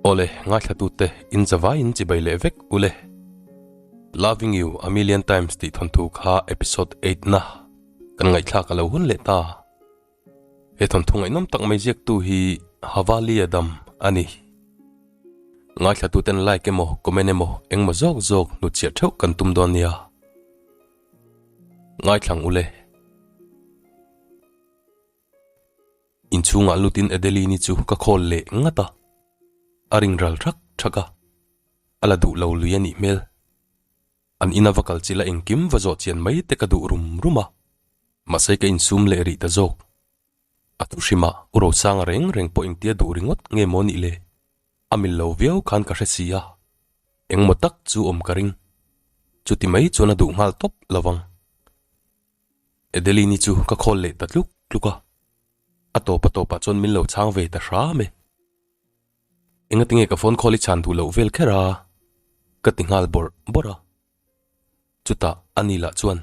Awle, ngaithlatute in zavaiin chibai leh vek ule. Loving You A Million Times tih thawnthu kha episode eightna kan ngaihthlak a lo hun leh ta. He thawnthu ngaihnawm tak mai ziaktu hi Havali Adam a ni. Ngaithlatuten like emaw comment emaw engmaw zawk zawk hnutchhiah theuh kan tum dawn nia. Ngaithlang ule. Inchhungah lutin Adeline-i chu ka khawl leh ngat a, a ring ral thak thak a, a la duh lo lui a nih hmel. An ina va kal chilh a engkim va zawh chian mai te ka duh rum rum a, mahse ka insum leh rih ta zawk. A thu hrimah U Rosanga reng reng pawh engtia duh ringawt nge maw nih le? A mil lo viau khan ka hre si a, engmaw tak chu awm ka ring. Chuti mai chuan a duh nghal tawp lo vang. Adeline-i chu ka khawl leh ta tluk tluk a, a tawp a tawpah chuan min lo chhang ve ta hram e. Engatinge ka phone call i chhan duh loh vel kher a? ka ti nghal bawrh bawrh a. Chutah ani lah chuan,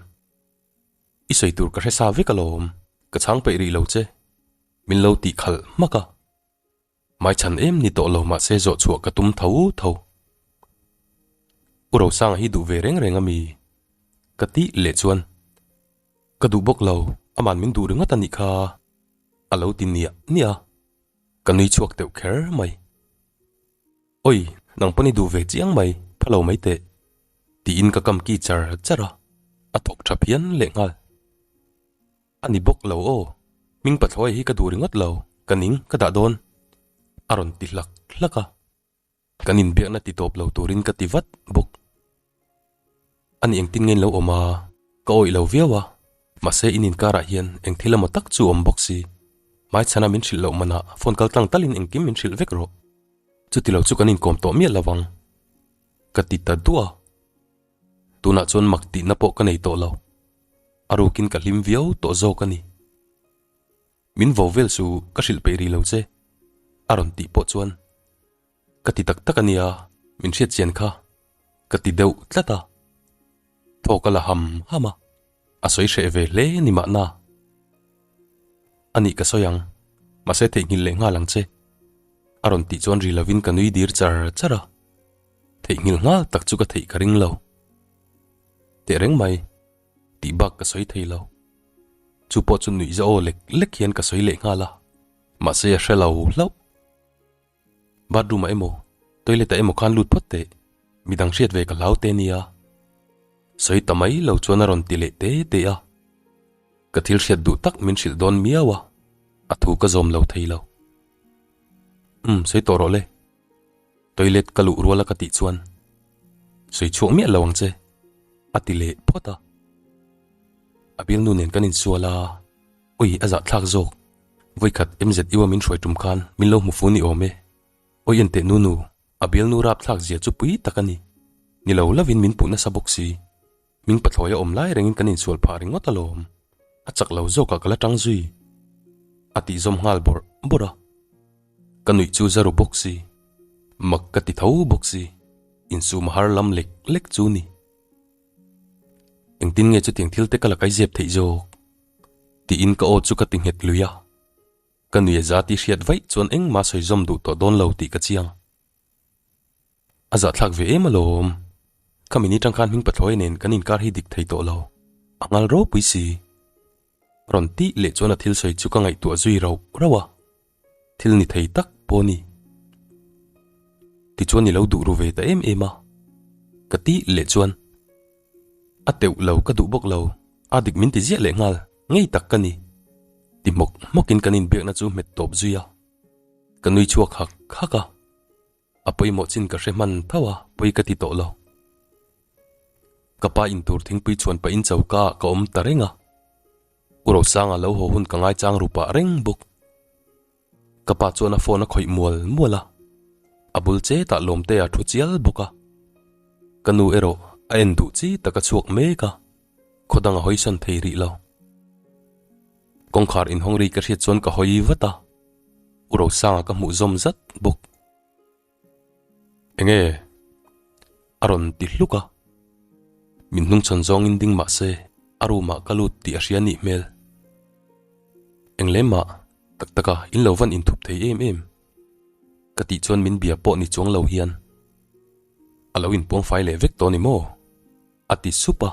I sawi tur ka hre sa vek alawm, ka chhang peih rih lo che, min lo tih khalh hmak a. Maichhan em ni tawh lo mahse zawh chhuah ka tum tho tho. U Rosanga hi duh ve reng reng a mi? Ka tih leh chuan, Ka duh bawk lo, aman min duh ringawt a nih kha, a lo ti niah niah a. Ka nui chhuak deuh kher mai. Oi, nang pawn i duh ve chiang mai, pha lo mai teh, tiin ka kam ki char char a, a thawk tha phian leh nghal. A ni bawk lo aw, hming pathlawi hi ka duh ringawt lo, ka ning ka dah dawn, a rawn ti hlak hlak a. Kan inbiakna ti tawp lo turin ka ti vat bawk. A ni engtin nge in lo awm a, ka awih lo viau a, mahse in inkarah hian eng thil emaw tak chu awm bawk si. Hmaichhana min hrilh loh manah phone kal tlang talin engkim min hrilh vek rawh. Chuti lo chu kan inkawm tawh miah lo ang, ka ti ta duah a. Tunah chuan mak tihna pawh ka nei tawh lo. A rukin ka hlim viau tawh zawk a ni. Min vo vel chu ka hrilh peih rih lo che, a rawn tih pawh chuan ka ti tak tak a nia, min hriat chian kha ka ti deuh tlat a. Thawk a la ham ham a, a sawi hreh ve hle ni mahna. A nih ka sawi ang, mahse theihnghilh leh nghal ang che, a rawn tih chuan ri lovin ka nui dir char char a. Theihnghilh nghal tak chu ka theih ka ring lo. Tehreng mai. Tih bak ka sawi thei lo. Chu pawh chu nuih za aw lek lek hian ka sawi leh nghal a, mahse a hre lo hlauh. Bathroom ah emaw, toilet ah emaw khan lut phawt teh, midang hriat ve ka hlau te nia. Sawi ta mai lo chuan a rawn ti leh te te a. Ka thil hriat duh tak min hrilh dawn miau a, a thu ka zawm lo thei lo. Umm, sawi tawh rawh le. Toilet ka luh rual a ka tih chuan, Sawi chhuak miah lo ang che, a ti leh phawt a. A bialnu nen kan insual a, Ui, a zahthlak zawk. Vawikhat MZU a min hruai tum khan min lo hmu fu ni awm e. Ui enteh nunu, a bialnu rapthlak zia chu pui tak a ni. Ni lo lovin min puh nasa bawk si. Min pathlawi a awm lai rengin kan insual phah ringawt alawm. A chak lo zawkah ka la tang zui. A tih zawm nghal bawrh bawrh a. Ka nuih chu za ru bawk si. Mak ka ti tho bawk si. Insum a har lam lek lek chu ni. Engtin nge chutiang thil te ka la kai zep theih zawk? Tiin ka aw chu ka ti nghet lui a. Ka nuih a za tih hriat vaih chuan engmah sawi zawm duh tawh dawn lo tih ka chiang. A zahthlak ve em alawm. Khami ni tang khan hming pathlawi nen kan inkar hi dik thei tawh lo. A ngal ropui si. Rawn tih leh chuan a thil sawi chu ka ngaihtuah zui rauh rauh a. Thil ni thei tak pawh a ni. Tichuan i lo duh ru ve ta em em a. Ka tih leh chuan a teuh lo ka duh bawk lo. A dik min ti ziah leh nghal ngei tak ka ni. Ti hmawk hmawkin kan inbiakna chu hmet tawp zui a. Ka nui chhuak hak hak a. A pawimawh chin ka hre hman tho a, pawi ka ti tawh lo. Ka pa in tur thingpui chhuan pahin choka ah ka awm ta reng a. U Rosanga lo haw hun ka ngaichang ru pah reng bawk. Ka pa chuan a phone a khawih mual mual a, a bul chetah Lawmte a thu chial bawk a. Ka nu erawh a en duh chi tak a chhuak mek a, khaw dang a hawisawn thei rih lo. Kawngkhar inhawng ri ka hriat chuan ka hawi vat a, U Rosanga ka hmuh zawm zat bawk. Enge? A rawn ti hluk a. Min hnungchhawn zawngin ding mah se a room ah ka lut tih a hria nih hmel. Eng lem mah tak taka in lo van inthup thei em em. Ka tih chuan min bia pawh ni chuang lo hian a lo inpuang fai leh vek tawh ni maw? A ti sup a.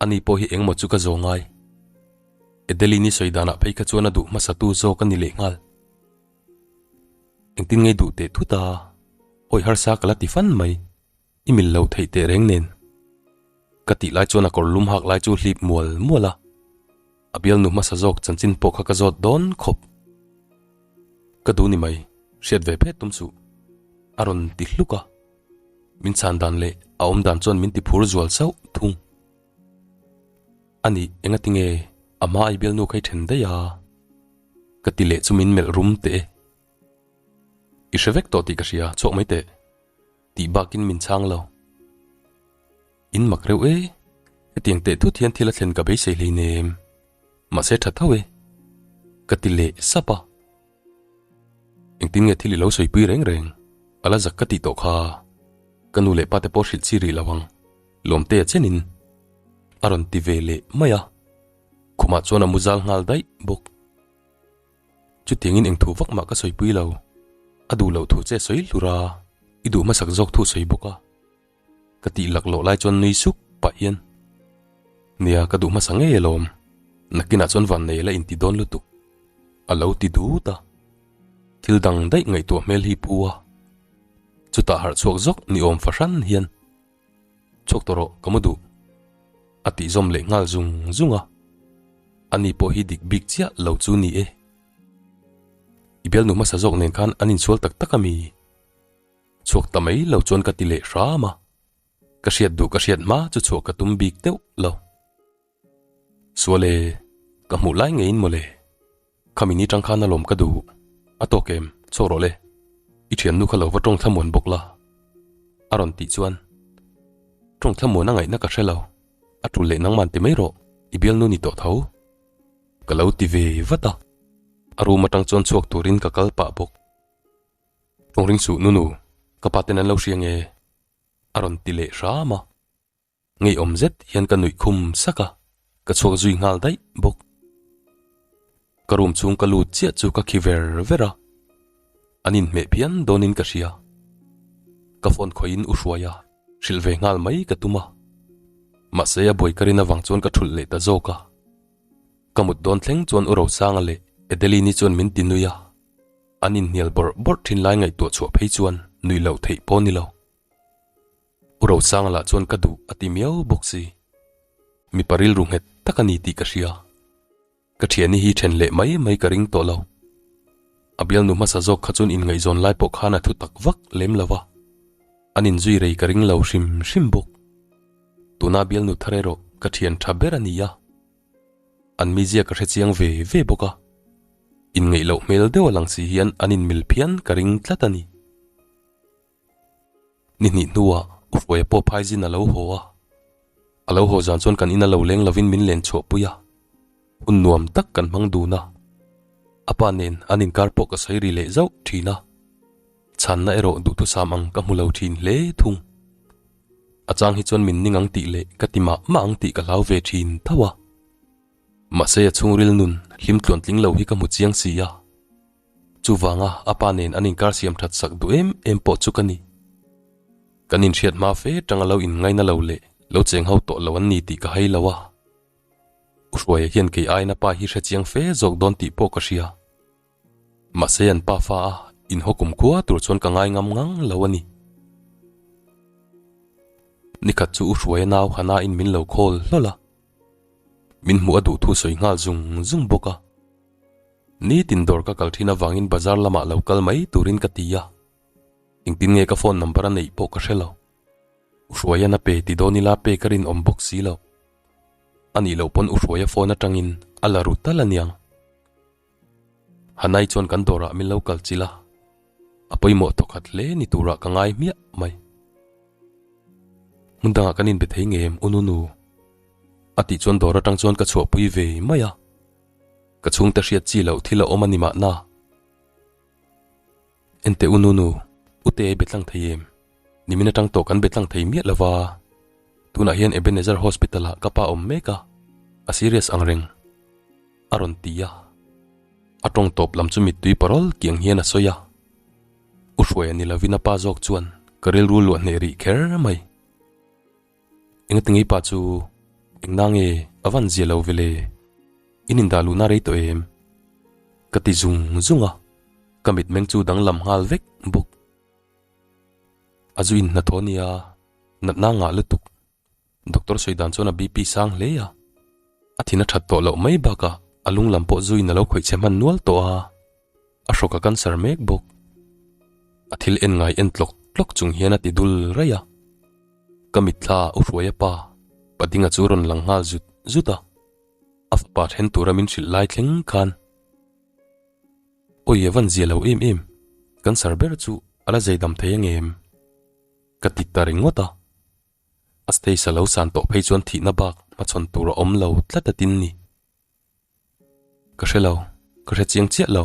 Ani pawh hi engmaw chu ka zaw ngai. Adeline-i sawi danah phei kha chuan a duh hmasatu zawk a ni lehnghal. Engtin ngei duh teh thut a, awi harsa ka la ti fan mai, i mil lo theih teh reng nen. Ka tih lai chuan a kawr lum hak lai chu hlip mual mual a, a bialnu hmasa zawk chanchin pawh kha ka zawt dawn khawp. Ka duh ni mai, hriat ve phet tum suh, a rawn ti hluk a, min chhan dan leh a awm dan chuan min ti phur zual sauh thung. A nih, engatinge a hma i bialnu kha i then daih a? Ka ti leh chu min melh rum teh e. I hre vek tawh tih ka hria, chhuak mai teh. Tih bakin min chhang lo. In mak reuh e, hetiang teh thut hian thil a thlen ka beisei hleinem. Mahse tha tho e. Ka ti leh sap a. Engtin nge thil i lo sawipui reng reng? A la zak ka tih tawh kha. Ka nu leh pa te pawh hrilh chi rih lo ang. Lawmte a chenin a rawn ti ve leh mai a. Khumah chuan a mu zal nghal daih bawk. Chutiangin eng thu vak mah ka sawipui lo. A duh loh thu che sawi hlur a, i duh hmasak zawk thu sawi bawk a. Ka tih laklawh lai chuan nui suk pah hian, Nia, ka duh hmasa ngei alawm. Nakinah chuan vannei la inti dawn lutuk. A lo ti dut a. Thil dang daih ngaihtuah hmel hi pu a. Chutah harh chhuak zawk ni awm fahran hian, Chhuak tawh rawh, ka mu duh. A tih zawm leh nghal zung zung a. Ani pawh hi dik bik chiah lo chu ni e. I bialnu hmasa zawk nen khan an insual tak tak a mi? Chhuak ta mai lo chuan ka ti leh hram a. Ka hriat duh ka hriat hma chu chhuah ka tum bik deuh lo. Sual e, ka hmuh lai ngeiin mawle. Khami ni tang khan alawm ka duh. A tawk em, chhuak rawh le. I thiannu kha lo va tawng thlamuan bawk la. A rawn tih chuan, Tawng thlamuan a ngaihna ka hre lo. A tul leh nangman ti mai rawh, i bialnu ni tawh tho. Ka lo ti ve vat a. A room atang chuan chhuak turin ka kal pah bawk. Tawng ring suh nunu, ka pa ten an lo hria nge? A rawn ti leh hram a. Ngeiawm zet hian ka nuih khum sak a, ka chhuak zui nghal daih bawk. Ka room chhung ka lut chiah chu ka khi ver ver a, an inhmeh phian dawnin ka hria. Ka phone khawihin u hruai a, hrilh ve nghal mai ka tum a. Mahse a buai ka rin avang chuan ka thulh leh ta zawk a. Ka mut dawn thleng chuan u Rosanga leh Adeline-i chuan min ti nui a, an inhnial bawrh bawrh thin lai ngaihtuah chhuah phei chuan nuih loh theih pawh a ni lo. U Rosanga lah chuan ka duh a ti miau bawk si. Mipa rilru nghet tak a ni tih ka hria. Ka thiani hi then leh mai mai ka ring tawh lo. A bialnu hmasa zawk kha chuan inngaihzawn lai pawh khan a thu tak vak lem lo va. An inzui rei ka ring lo hrim hrim bawk. Tuna bialnu thar erawh ka thian tha ber a ni a. An mizia ka hre chiang ve ve bawk a. Inngaih loh hmel deuh a lang si hian an inmil phian ka ring tlat a ni. Ni hnih hnuah U Hruaia pawh phaizin a lo haw a. A lo haw zan chuan kan ina lo leng lovin min len chhuahpui a. Hun nuam tak kan hmang dun a. A pa nen an inkar pawh ka sawi ri leh zauh thin a. Chhanna erawh duhthusam ang ka hmu lo thin hle thung. A chang hi chuan min ning ang tih leh ka ti mah mah ang tih ka hlau ve thin tho a. Mahse a chhungril nun hlim tluan tling lo hi ka hmu chiang si a. Chuvanga a pa nen an inkar siam that sak duh em em pawh chu ka ni. Kan inhriat hma fe tanga lo inngaina lo leh lo cheng ho tawh lo an ni tih ka hai lo a. U Hruaia hian kei aiin a pa hi hre chiang fe zawk dawn tih pawh ka hria. Mahse an pa fa a inhaw kum khua tur chuan ka ngai ngam ngang lo a ni. Nikhat chu U Hruaia nau Hana in min lo call hlawl a. Min hmuh a duh thu sawi nghal zung zung bawk a. Nitin dawr ka kal thin avangin bazar lamah lo kal mai turin ka ti a, engtin nge ka phone number a neih pawh ka hre lo. U Hruaia'n a pe ti dawn ila pe ka rinawm bawk si lo. A nih loh pawn U Hruaia phone atangin a la ru tal aniang. Hanai chuan kan dawrah min lo kal chilh a, a pawimawh thawkhat hle ni turah ka ngai hmiah mai. Hmun dangah kan inbe thei ngem U Nunu? A tih chuan dawr atang chuan ka chhuahpui ve mai a. Ka chhungte hriat chi loh thil a awm a ni mahna. Enteh u Nunu, u te be tlang thei em? Nimin atang tawh kan be tlang thei miah lo va. Tunah hian Ebenezer Hospital ah ka pa awm mek a, a serious ang reng. A rawn ti a. A tawng tawp lam chu mittui parawl kiang hian a sawi a. U Hruaia ni lovin a pa zawk chuan ka rilru luah hneh rih kher mai. Engatinge i pa chu eng na nge a van zia lo vele? In indah luhna rei tawh em? Ka ti zung zung a, ka mitmeng chu danglam nghal vek bawk. A zu inhnathawh nia, natna ngah lutuk. Doctor sawi dan chuan a BP sang hle a, a thin a that tawh loh mai bakah a lung lam pawh zuiin a lo khawih chhe hman nual tawh a, a hrawk a cancer mek bawk. A thil en ngai en tlawk tlawk chung hian a ti dul raih a, ka mitthla a u hruai a pa Padinga chu rawn lang nghal zut zut a, a fapa then tura min hrilh lai thleng khan Awi a van zia lo em em, cancer ber chu a la zei dam thei angem? Ka ti ta ringawt a. A stage a lo san tawh phei chuan thihna bak hmachhawn tur a awm lo tlat a tin ni. Ka hre lo, ka hre chiang chiah lo.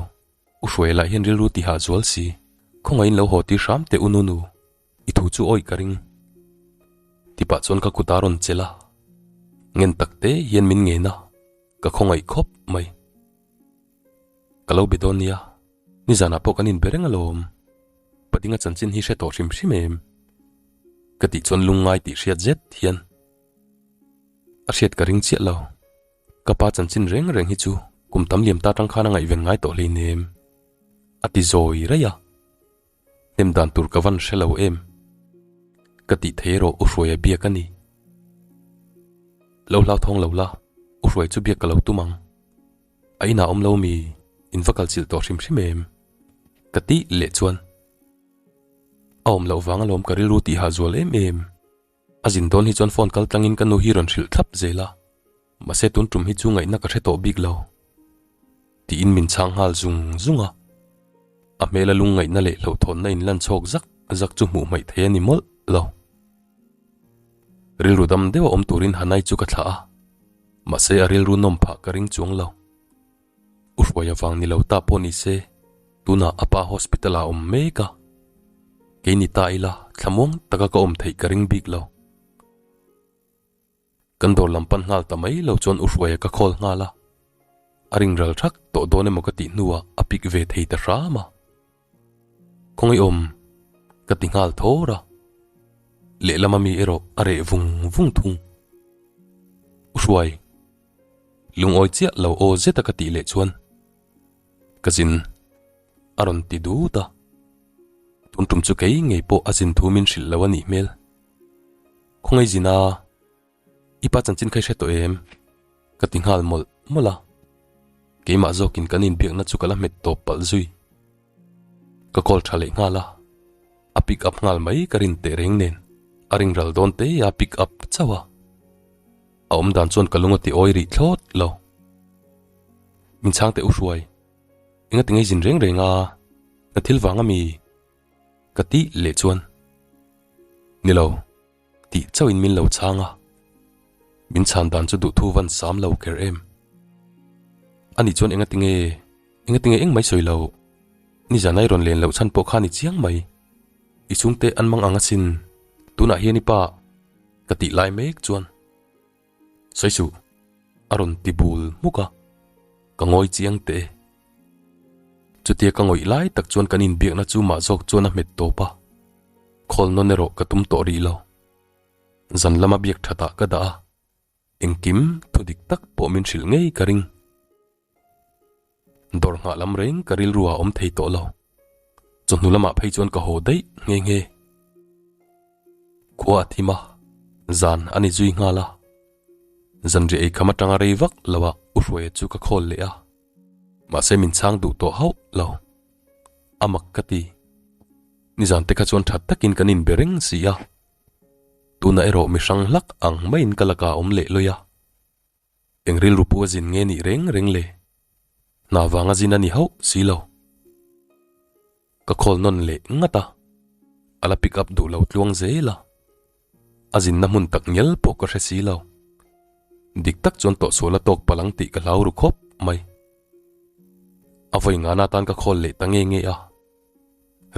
U Hruaia lah hian rilru ti hah zual si. Khawngaihin lo haw tir hram teh u Nunu, i thu chu awih ka ring. Tipah chuan ka kut a rawn chelh a, ngen tak te hian min ngen a, ka khawngaih khawp mai. Ka lo be dawn nia, nizanah pawh kan inbe reng alawm. Padinga chanchin hi hre tawh hrim hrim em? Ka tih chuan lungngai tih hriat zet hian a hriat ka ring chiah lo. Ka pa chanchin reng reng hi chu kum tam liam ta tang khan a ngaihven ngai tawh hleinem. A ti zawi raih a. Hnem dan tur ka van hre lo em? Ka tih thei erawh U Hruaia biak a ni. Lo hlauthawng lo la, U Hruai chu biak ka lo tum ang. A inah awm lo mi in va kal chilh tawh hrim hrim em? Ka tih leh chuan a awm loh vang alawm ka rilru tih hah zual em em. A zin dawn hi chuan phone kal tlangin ka nu hi rawn hrilh thlap zel a, mahse tun tum hi chu ngaihna ka hre tawh bik lo. Tiin min chhang nghal zung zung a, a hmela lungngaihna leh hlauhthawnna in lan chhawk zak zak chu hmuh hmaih thei a ni mawlh lo. Rilru dam deuh a awm turin Hanai chu ka thlah a. Mahse a rilru nawm phah ka ring chuang lo. U Hruaia vang ni lo ta pawh ni se, tunah a pa hospital ah a awm mek a. Kei ni ta ila thlamuang taka ka awm theih ka ring bik lo. Kan dawr lam pan nghal ta mai lo chuan U Hruaia ka call nghal a. A ring ral thak tawh dawn emaw ka tih hnuah a pick ve thei ta hram a. Khawngaih awm ka ti nghal thawr a, lehlam ami erawh a reh vung vung thung. U Hruai, lungawi chiah lo aw zeta ka tih leh chuan ka zin a rawn ti dut a, tun tum chu kei ngei pawh a zin thu min hrilh lo a nih hmel. Khawngaih zin a. I pa chanchin kha i hre tawh em? Ka ti nghal mawlh mawlh a. Keimah zawkin kan inbiakna chu ka la hmet tawp palh zui. Ka call tha leh nghal a, a pick up nghal mai ka rin teh reng nen a ring ral dawn te a pick up chauh a. A awm dan chuan ka lung a ti awi rih thlawt lo. Min chhang teh u Hruai, enga ti ngei zin reng reng a, na thil vang ami? Ka tih leh chuan, Ni lo. Tih chauhin min lo chhang a, min chhan dan chu duhthu van sam lo kher em. Ani chuan enga tinge, enga tinge eng mai sawi lo, nizan ai rawn len loh chhan pawh kha ni chiang mai. I chhungte an mang ang asin, tunah hian i pa ka tih lai mek chuan. Sawi suh, a rawn ti bul hmuk a, ka ngawi chiang teh e. Chutia ka ngawih lai tak chuan kan inbiakna chu mah zawk chuan a hmet tawp a, khawl nawn erawh ka tum tawh rih lo. Zan lama biak thatah ka dah a, engkim thu dik tak pawh min hrilh ngei ka ring. Dawr nghah lam reng ka rilru ah awm thei tawh lo. Chawhnu lamah phei chuan ka haw daih nghe nghe. Khua a thim a, zan a ni zui nghal a. Zanriah ei kham atanga rei vak lo ah U Hruaia chu ka khawl leh a. Mahse min chhang duh tawh hauh lo. A mak ka ti. Nizan te kha chuan that takin kan inbe reng si a. Tunah erawh mi hrang hlak ang maiin ka lakah a awm leh lawi a. Eng rilru pu a zin nge nih reng reng le? Hna vanga zin a ni hauh si lo. Ka call nawn leh ngat a, a la pick up duh lo tluang zel a. A zinna hmun tak ngial pawh ka hre si lo. Dik tak chuan tawhsual a tawk palh ang tih ka hlau ru khawp mai. A vawi ngana tan ka call leh ta nge nge a.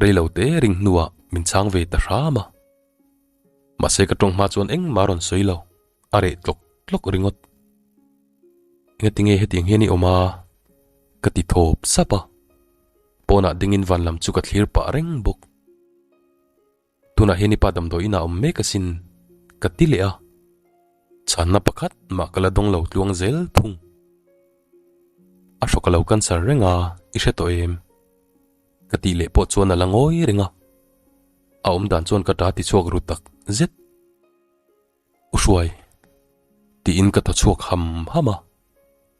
Rei lo te ring hnuah min chhang ve ta hram a. Mahse ka tawng hma chuan engmah a rawn sawi lo. A reh tlawk tlawk ringawt. Engatinge hetiang hian i awm a? Ka ti thawp sap a. Pawnah dingin van lam chu ka thlir pah reng bawk. Tunah hian i pa damdawi inah awm mek asin ka ti leh a. Chhanna pakhat mah ka la dawng lo tluang zel thung. A hrawk a lo cancer reng a, i hre tawh em? Ka tih leh pawh chuan a la ngawi reng a. A awm dan chuan ka ta ti chhuak ru tak zet. U Hruai, tiin ka thaw chhuak ham ham a,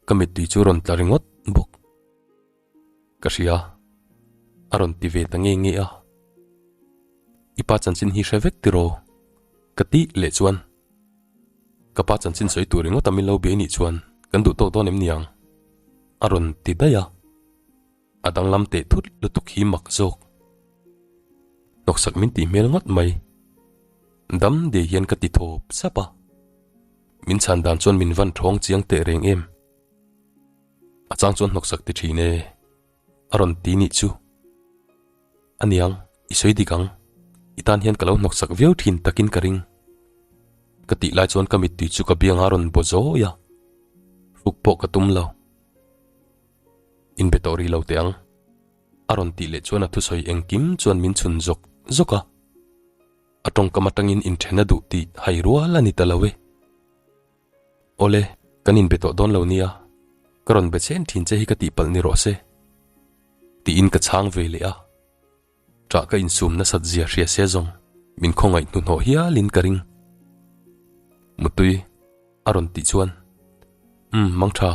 ka mittui chu rawn tla ringawt bawk. Ka hria, a rawn ti ve ta nge nge a. I pa chanchin hi hre vek tiraw? Ka tih leh chuan, Ka pa chanchin sawi tur ringawt a min lo bia i nih chuan kan duh tawk dawn em niang? A rawn ti daih a. A danglam teh thut lutuk hi mak zawk. Hnawksak min tih hmel ngawt mai. Dam dei hian ka ti thawp sap a. Min chhan dan chuan min van thawng chiang teh reng em. A chang chuan hnawksak ti thin e. A rawn ti nih chu. Aniang, i sawi dik ang. I tan hian ka lo hnawksak viau thin takin ka ring. Ka tih lai chuan ka mittui chu ka biang a rawn baw zawi a. Hruk pawh ka tum lo. Inbe tawh rih lo teh ang. A rawn tih leh chuan a thusawi engkim chuan min chhun zawk zawk a. A tawngkam atangin inthen a duh tih hai rual a ni ta lo e. Awle, kan inbe tawh dawn lo nia. Ka rawn be chen thin che hi ka tihpalh ni rawh se. Tiin ka chhang ve leh a. Ṭah ka insum nasat zia hria se zawng min khawngaih hnuhnawh hialin ka ring. Mutui a rawn tih chuan, Umm, mangṭha,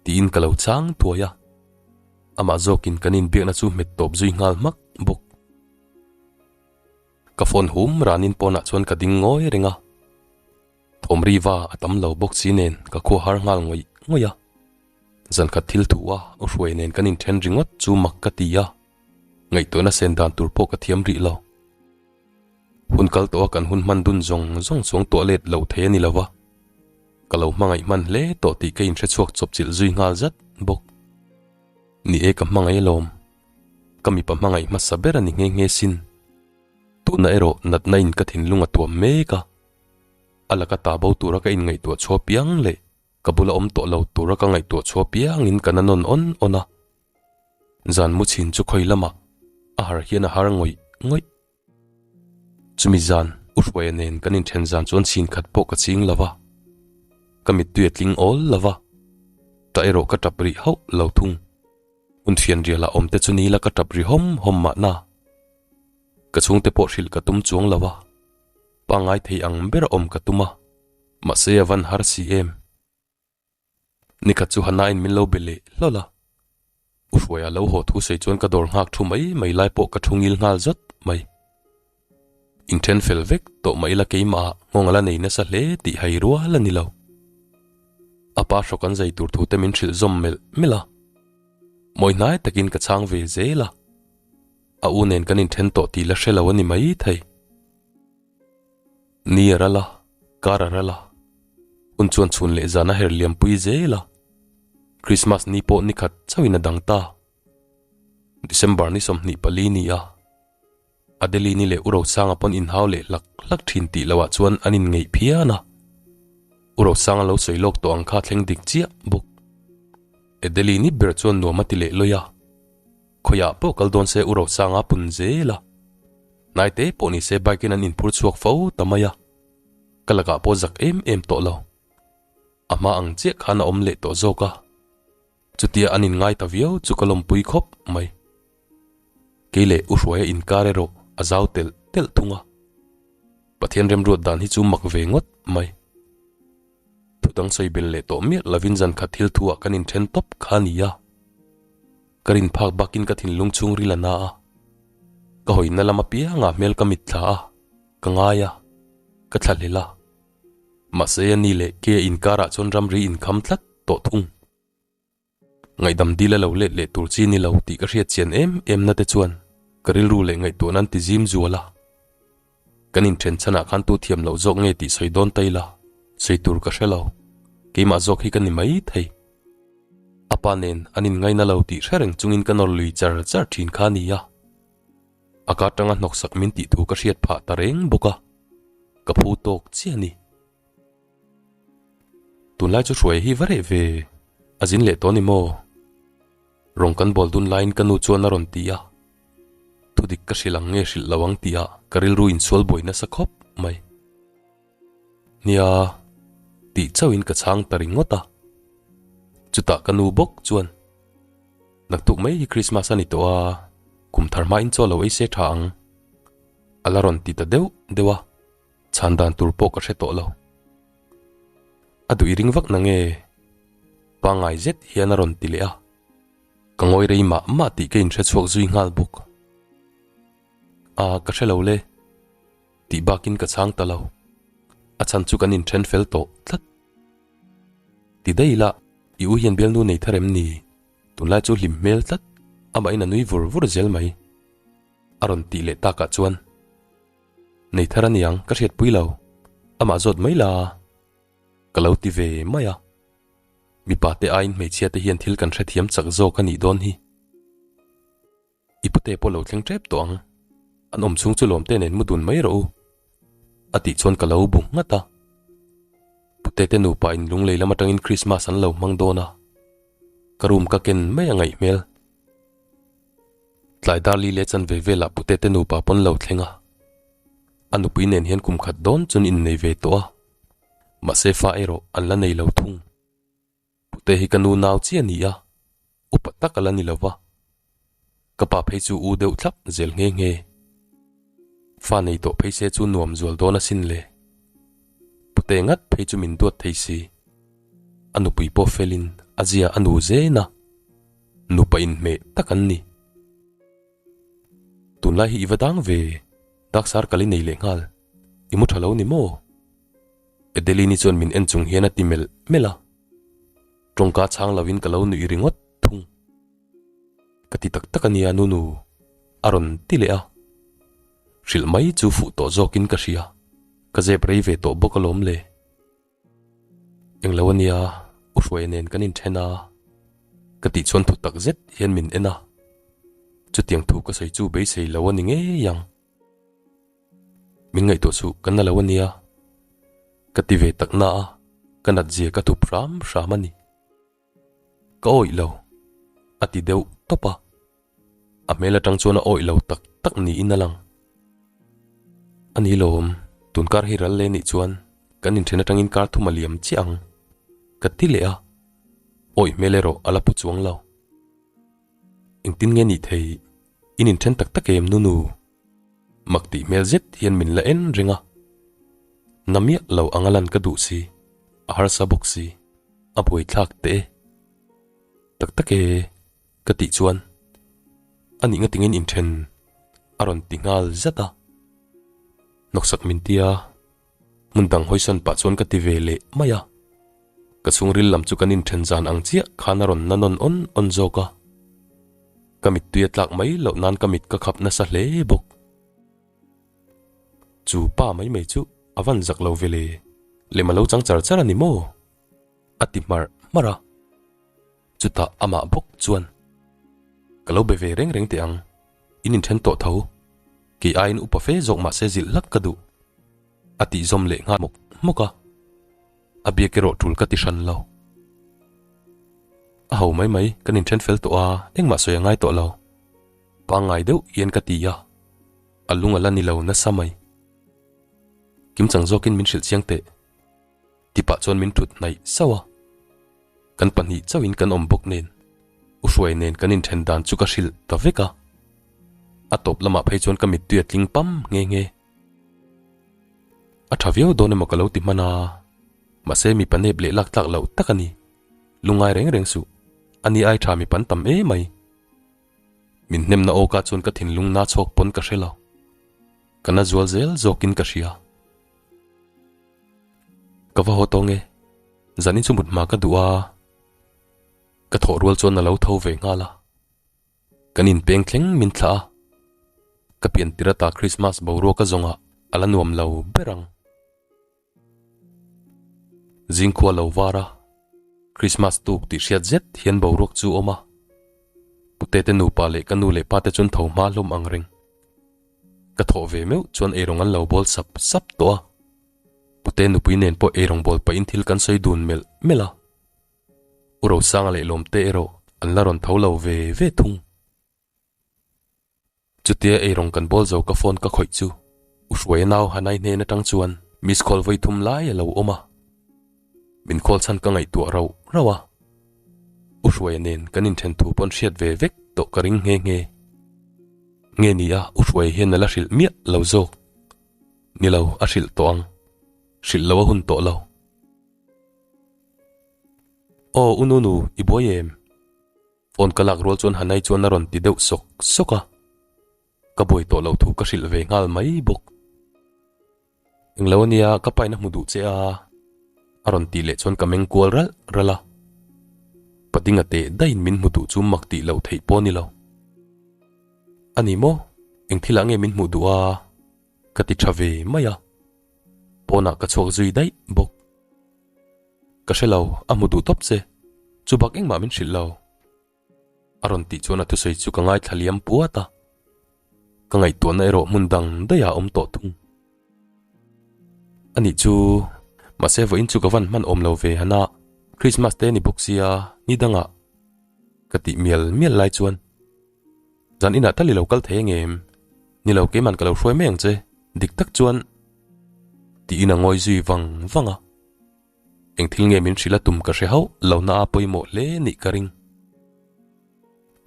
tiin ka lo chang thuai a. Amah zawkin kan inbiakna chu hmet tawp zui nghal hmak bawk. Ka phone hum ranin pawnah chuan ka ding ngawi reng a. Thawm riva a tam lo bawk si nen ka khua har nghal ngawih ngawih a. Zankhat thil thu a u hruai nen kan inthen ringawt chu mak ka ti a. Ngaihtuahna sen dan tur pawh ka thiam rih lo. Hun kal tawha kan hun hman dun zawng zawng chuang tuah let lo thei a ni lo va. Ka lo hmangaih hman hle tawh tih ka inhre chhuak chawp chilh zui nghal zat bawk. Ni e ka hmangaih alawm. Ka mipa hmangaih hmasa ber a ni nghe nghe sin. Tuna erawh natna in ka thinlung a tuam mek a. A laka ta bo tura ka inngaihtuah chhuah piang leh ka bula awm tawh lo tura ka ngaihtuah chhuah piangin ka na nawn awn awn a. Zan mu chhin chu khawi lamah a har hian a har ngawih ngawih. Chumi zan U Hruaia nen kan inthen zan chuan chhin khat pawh ka ching lo va, ka mittui a tling awl lo va, tah erawh ka tap rih hauh lo thung. Hun fianrial ah awm te chu ni la ka tap ri hawm hawm mahna. Ka chhungte pawh hrilh ka tum chuang lo a, pangngai thei ang ber a awm ka tum a, mahse a van har si em. Nikhat chu Hanain min lo be leh hlawlh a, U Hruaia lo haw thu sawi chuan ka dawr nghak thu mai mai lai pawh ka thu ngil nghal zat mai. Inthen fel vek tawh mah ila keimah ah nghawng a la nei nasa hle tih hai rual a ni lo. A pa hrawk an zai tur thu te min hrilh zawm melh melh a, mawi hnai takin ka chhang ve zel a, a u nen kan inthen tawh tih la hre lo a ni mai thei. Ni a ral a, kar a ral a, hun chuan chhun leh zan a her liampui zel a, Krismas ni pawh ni khat chauhin a dang ta. December ni 24 ni a, Adeline-i leh U Rosanga pawn inhau leh hlak hlak thin tih loh ah chuan an inngeih phian a, U Rosanga lo sawi lawk tawh ang kha thleng dik chiah bawk. Adeline-i ber chuan nuam a ti leh lawi a, khawiah pawh kal dawn se U Rosanga pun zel a, hnaite pawh ni se bike in an inphur chhuak fo ta mai a, ka lakah pawh zak em em tawh lo. A hma ang chiah khan a awm leh tawh zawk a. Chutia an inngai ta viau chu ka lawmpui khawp mai. Kei leh U Hruaia inkar erawh a zau telh telh thung a. Pathian remruat dan hi chu mak ve ngawt mai. Thudang sawi bel leh tawh miah lovin zan khat thil thu ah kan inthen tawp kha a ni a. Ka rin phak bakin ka thinlung chhungril a na a. Ka hawina lam apiangah hmel ka mitthla a, ka ngai a, ka thlahlel a. Mahse a ni leh ke inkarah chuan ramri inkham tlat tawh thung. Ngaihdam dil a lo let leh tur chi ni lo tih ka hriat chian em em na te chuan ka rilru leh ngaihtuahna an ti zim zual a. Kan inthen chhanah khan tu thiam loh zawk nge tih sawi dawn ta ila, sawi tur ka hre lo. Keimah zawk hi ka ni mai thei. A pa nen an inngaina lo tih hre reng chungin ka nawr lui char char thin kha a ni a. A ka tanga hnawksak min tih thu ka hriat phah ta reng bawk a, ka phu tawk chiah a ni. Tunlai chu hruai hi va reh ve, a zin leh tawh a ni maw? Rawng kan bawl dun laiin ka nu chuan a rawn ti a, thudik ka hrilh ang nge hrilh lo ang tih ah ka rilru insual buai nasa khawp mai. Nia, tih chauhin ka chhang ta ringawt a. Chutah ka nu bawk chuan, Naktuk mai hi Krismas a ni tawh a, kum thar hmain chaw lo ei se tha ang, a la rawn ti ta deuh deuh a, chhan dan tur pawh ka hre tawh lo. A duh i ring vak na nge? Pangngai zet hian a rawn ti leh a, ka ngawi rei mah mah tih ka inhre chhuak zui nghal bawk. A, ka hre lo le. Tih bakin ka chhang ta lo. A chhan chu kan inthen fel tawh tlat. Ti daih ila, i u hian bialnu nei thar em ni? Tunlai chu hlim hmel tlat, amahin a nui vur vur zel mai. A rawn tih leh takah chuan, Nei thar a niang, ka hriatpui lo. Amah zawt mai la. Ka lo ti ve mai a. Mipa te aiin hmeichhia te hian thil kan hrethiam chak zawk a nih dawn hi. I pute pawh lo thleng tep tawh ang. An awm chhung chu lawmte nen mu dun mai rawh u. A tih chuan ka lo bu nghat a. Pute te nupa in lunglei lam atangin Christmas an lo hmang dawn a. Ka room ka ken mai a ngaih hmel. Tlai dar li leh chanve velah pute te nupa pawn lo thleng a. A nupui nen hian kum khat dawn chuan innei ve tawh a. Mahse fa erawh an la nei lo thung. Pute hi ka nu nau chiah a ni a, upa tak a la ni lo va. Ka pa phei chu u deuh thlap zel nghe nghe. Fa nei tawh phei se chu nuam zual dawn asin le. Pute ngat phei chu min duat thei si. A nupui pawh felin a zia a nu zen a, nupa inhmeh tak an ni. Tunlai hi i va dang ve, daksar kal i nei leh nghal, i mu tha lo ni maw? Adeline-i chuan min en chung hian a ti melh melh a, tawngka chhang lovin ka lo nuih ringawt thung. Ka ti tak tak a nia Nunu, a rawn ti leh a. Hrilh mai chu fuh tawh zawkin ka hria, ka zep rei ve tawh bawk alawm le. Englo a nia, U Hruaia nen kan inthen a, ka tih chuan thu tak zet hian min en a, chutiang thu ka sawi chu beisei lo a ni ngei ang. Min ngaihtuah suh ka na lo a nia, ka ti ve tak na a, ka nat zia ka thup hram hram a ni. Ka awih lo, a ti deuh tawp a, a hmel atang chuan a awih lo tak tak niin a lang. A ni lawm, tun kar hi ral leh nih chuan kan inthen atangin kar thum a liam chiah ang, ka ti leh a, awih hmel erawh a la pu chuang lo. Engtin nge nih thei, in inthen tak tak em Nunu? Mak tih hmel zet hian min la en reng a, na miah lo anga lan ka duh si, a harsa bawk si, a buaithlak teh e. Tak tak e, ka tih chuan a nih ngatingin inthen a rawn ti nghal zat a, hnawksak min tia hmun dang hawisawn pah chuan ka ti ve leh mai a, ka chhungril lam chu kan inthen zan ang chiah khan a rawn na nawn awn awn zawk a. Ka mittui a tlak mai loh nan ka mit ka khap nasa hle bawk. Chu pa mai mai chu a van zak lo ve le, lem a lo chang char char a ni maw? A ti hmarh hmarh a. Chutah amah bawk chuan, Ka lo be ve reng reng teh ang, in inthen tawh tho, kei aiin upa fe zawk mahse zilh hlak ka duh, a tih zawm leh nghal hmawk hmawk a. A biak erawh tul ka ti hran lo. A ho mai mai, kan inthen fel tawh a, engmah sawi a ngai tawh lo. Pangngai deuh hian ka ti a, a lung a la ni lo nasa mai. Kim chang zawkin min hrilh chiang teh. Tipah chuan min thut hnaih sauh a, kan pahnih chauhin kan awm bawk nen, U Hruai nen kan inthen dan chu ka hrilh ta vek a. A tawp lamah phei chuan ka mittui a tling pam nghe nghe. A tha viau dawn emaw ka lo ti hman a, mahse mipa nep leh lak tlak loh tak a ni. Lungngai reng reng suh, a ni ai tha mipa an tam e mai. Min hnemna awka chuan ka thinlung na chhawk pawn ka hre lo. Ka na zual zel zawkin ka hria. Ka va haw tawng e, zanin chu mut hma ka duh a, ka thawh rual chuan a lo tho ve nghal a. Kan inpeng thleng min thlah a, ka pian tir ata Christmas boruak a zawngah a la nuam lo ber ang. Zingkhua lo var a, Christmas tuk tih hriat zet hian boruak chu awm a. Pute te nupa leh ka nu leh pa te chuan tho hma hlawm ang reng. Ka thawh ve meuh chuan eirawng an lo bawl sap sap tawh a. Pute nupui nen pawh eirawng bawl pahin thil kan sawi dun melh melh a. U Rosanga leh Lawmte erawh. An la rawn tho lo ve ve thung. Chutia eirawng kan bawl zo ka phone ka khawih chu U Hruaia nau Hanai hnen atang chuan miss call vawi thum lai a lo awm a. Min call chhan ka ngaihtuah rauh rauh a. U Hruaia nen kan inthen thu pawn hriat ve vek tawh ka ring nghe nghe. Nge ni a U Hruaia hian a la hrilh miah lo zawk. Ni lo a hrilh tawh ang. Hrilh lo a hun tawh lo. Aw U Nunu i buai em? Phone ka lak rual chuan Hanai chuan a rawn ti deuh sawk sawk a, ka buai tawh loh thu ka hrilh ve nghal mai bawk. Englo ania ka pain a hmu duh che a, a rawn tih leh chuan ka meng kual ralh ralh a. Padinga teh daihin min hmu duh chu mak tih loh theih pawh a ni lo. A ni maw? Eng thilah nge min hmuh duh a? Ka ti tha ve mai a, pawnah ka chhuak zui daih bawk. Ka hre lo, a hmu duh tawp che. Chu bak engmah min hrilh lo. A rawn tih chuan a thusawi chu ka ngaithla liam puat a. Ka ngaihtuahna erawh hmun dang daih ah a awm tawh thung. Anih chu, mahse vawiin chu ka van hman awm lo ve han a, Christmas te ni bawk sia, ni dangah ka tih mial mial lai chuan. Zan inah tal i lo kal thei angem? Ni lo, keiman ka lo hruai mai ang che, dik tak chuan tiin a ngawi zui vang vang a. Eng thil nge min hrilh a tum ka hre hauh lo na a pawimawh hle nih ka ring.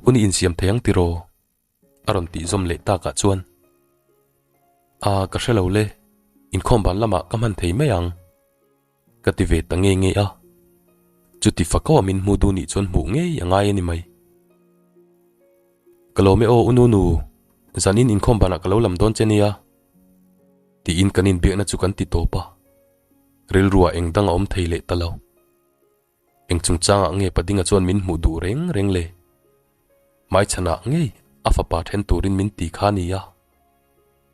Hun i insiam thei ang tiraw? A rawn tih zawm leh takah chuan, A, ka hre lo le, inkhawm ban lamah ka hman thei mai ang. Ka ti ve ta nge nge a, chuti fa kau a min hmu duh nih chuan hmuh ngei a ngai a ni mai. Ka lawm e aw u Nunu, zanin inkhawm banah ka lo lam dawn che nia, tiin kan inbiakna chu kan ti tawp a, rilruah eng dang a awm thei leh ta lo. Eng chungchangah nge Padinga chuan min hmuh duh reng reng le? Hmaichhanah ngei a fapa then turin min ti kha nia.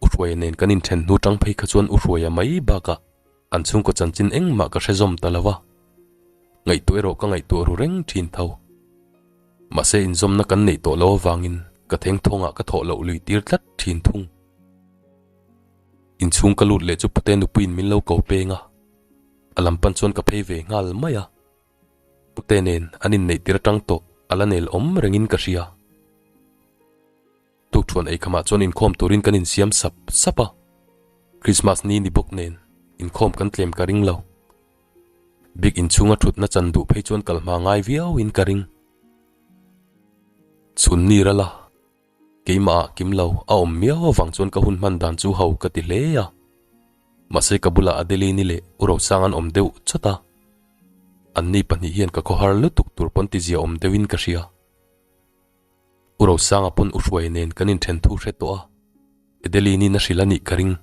U Hruaia nen kan inthen hnu tang phei kha chuan U Hruaia mai bakah an chhungkaw chanchin engmah ka hre zawm ta lo va. Ngaihtuah erawh ka ngaihtuah ru reng thin tho. Mahse inzawmna kan neih tawh lo avangin ka thengthawngah ka thawh loh lui tir tlat thin thung. Inchhung ka lut leh chu Pute nupuiin min lo ko peng a. A lam pan chuan ka phei ve nghal mai a, Pute nen an inneih tir atang tawh a la nel awm rengin ka hria. Tukṭhuan eikhamah chuan inkhawm turin kan insiam sap sap a, Christmas ni ni bawk nen inkhawm kan tlem ka ring lo. Bik inchhunga ṭhutna chan duh phei chuan kal hma ngai viauin ka ring. Chhun ni rala. Keimah ah kim lo a awm miau avang chuan ka hun hman dan chu ho ka ti hle a. Mahse ka bulah Adeline-i leh U Rosang an awm deuh chawt a. Anni pahnih hian ka khawhar lutuk tur pawn tizia awm deuhin ka hria. U Rosanga pawn U Hruai nen kan inthen thu hre tawh a, Adeline-in a hrilh a nih ka ring.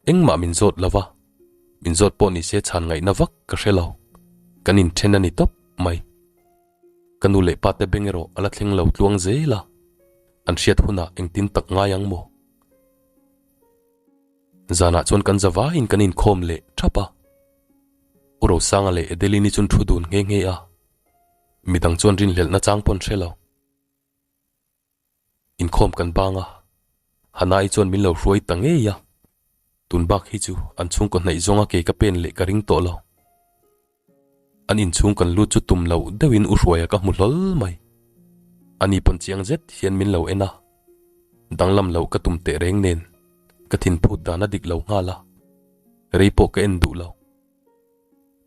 Engmah min zawt lo va, min zawt pawh ni se chhan ngaihna vak ka hre lo. Kan inthen a ni tawp mai. Ka nu leh pa te beng erawh a la thleng lo tluang zel a, an hriat hunah engtin tak ngai ang maw? Zanah chuan kan za vaiin kan inkhawm leh thap a. U Rosanga leh Adeline-i chuan thu dun nghe nghe a, midang chuan rinhlelhna chang pawn hre lo. Inkhawm kan bang a, Hana-i chuan min lo hruai ta ngei a, tun bak hi chu an chhungkaw hnaih zawnga kei ka pen leh ka ring tawh lo. An inchhung kan lut chu tum loh deuhin u Hruaia ka hmu hlawl mai. Ani pawn chiang zet hian min lo en a, danglam loh ka tum teh reng nen ka thinphut dan a dik lo nghal a, rei pawh ka en duh lo.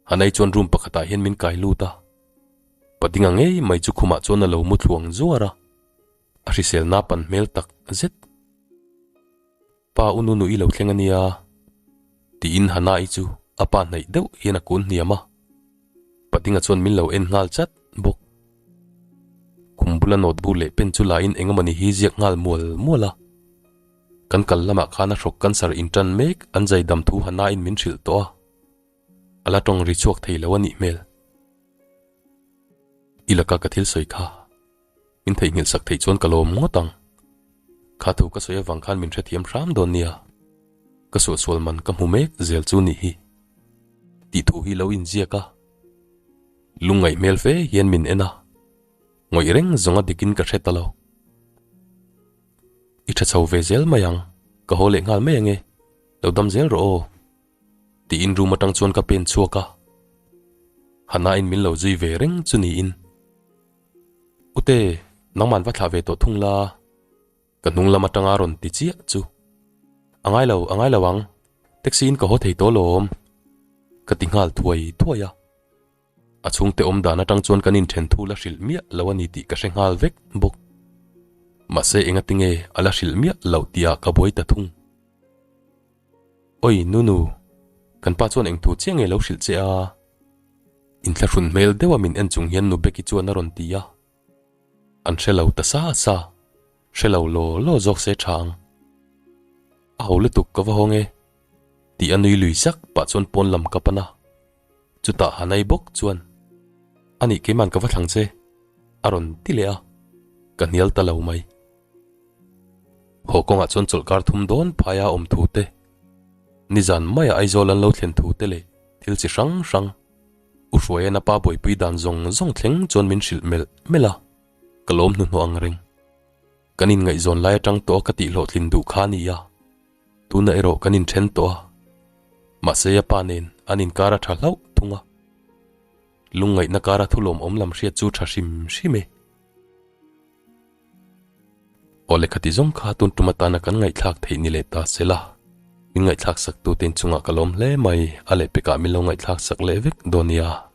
Hanai chuan room pakhatah hian min kai lut a, Padinga ngei mai chu khumah chuan a lo mu thluang zuar a, a hriselna pan hmel tak zet. Pa u nu nui lo thleng a nia, tiin Hana-i chu a pa hnaih deuh hian a kun hniam a, Padinga chuan min lo en nghal chat bawk. Khum bula note bu leh pen chu lain eng emawni hi ziak nghal mual mual a, kan kal lamah khan a hrawk cancer intan mek an zaidam thu Hana-in min hrilh tawh a. A la tawng ri chhuak thei lo a nih hmel. I laka ka thil sawi kha min theihnghilh sak theih chuan ka lawm ngawt ang. Kha thu ka sawi avang khan min hrethiam hram dawn nia. Ka suahsual man ka hmu mek zel chu nih hi. Tih thu hi lo inziak a. Lungngaih hmel fe hian min en a. Ngawih reng zawng a dikin ka hre ta lo. I tha chho ve zel mai ang. Ka haw leh nghal mai ange. Lo dam zel rawh aw. Tiin room atang chuan ka pen chhuak a, Hana-in min lo zui ve reng chu niin. Ute, nangman va thlah ve tawh thung la, ka hnung lam atanga rawn ti chiah chu. A ngai lo, a ngai lo ang, taxi in ka haw thei tawh lawm, ka ti nghal thuai thuai a. A chhungte awm dan atang chuan kan inthen thu la hrilh miah lo a ni tih ka hre nghal vek bawk. Mahse engatinge a la hrilh miah loh tihah ka buai ta thung. Oi Nunu, kan pa chuan engthu chiah nge lo hrilh che a? Inthlahrun hmel deuha min en chung hian Nu Becky chuan a rawn ti a. An hre lo ta sa sa, hre lo law law zawk se tha ang. A ho lutuk ka va hawng e, tih a nui lui sak pah chuan pawn lam ka pan a. Chutah Hanai bawk chuan, Anih keiman ka va thlang che, a rawn ti leh a, ka hnial ta lo mai. Haw kawngah chuan chawlhkar thum dawn phaia awm thu te, nizan maia Aizawl an lo thlen thu te leh thil chi hrang hrang, U Hruaia'n a pa buaipui dan zawng zawng thleng chuan min hrilh melh melh a, ka lawm hnuhnawh ang reng. Kan inngaihzawn lai atang tawh a ka tihhlawhtlin duh kha a ni a, tunah erawh kan inthen tawh a, mahse a pa nen an inkar a tha hlauh thung a. Lungngaihna kara thulawmawm lam hriat chu tha hrim hrim e. Aw lehkha ti zawng kha tun tum atana kan ngaihthlak theih ni leh ta se la, min ngaihthlak sak tute inchungah ka lawm hle mai, a lehpekah min lo ngaihthlak sak leh vek dawn nia.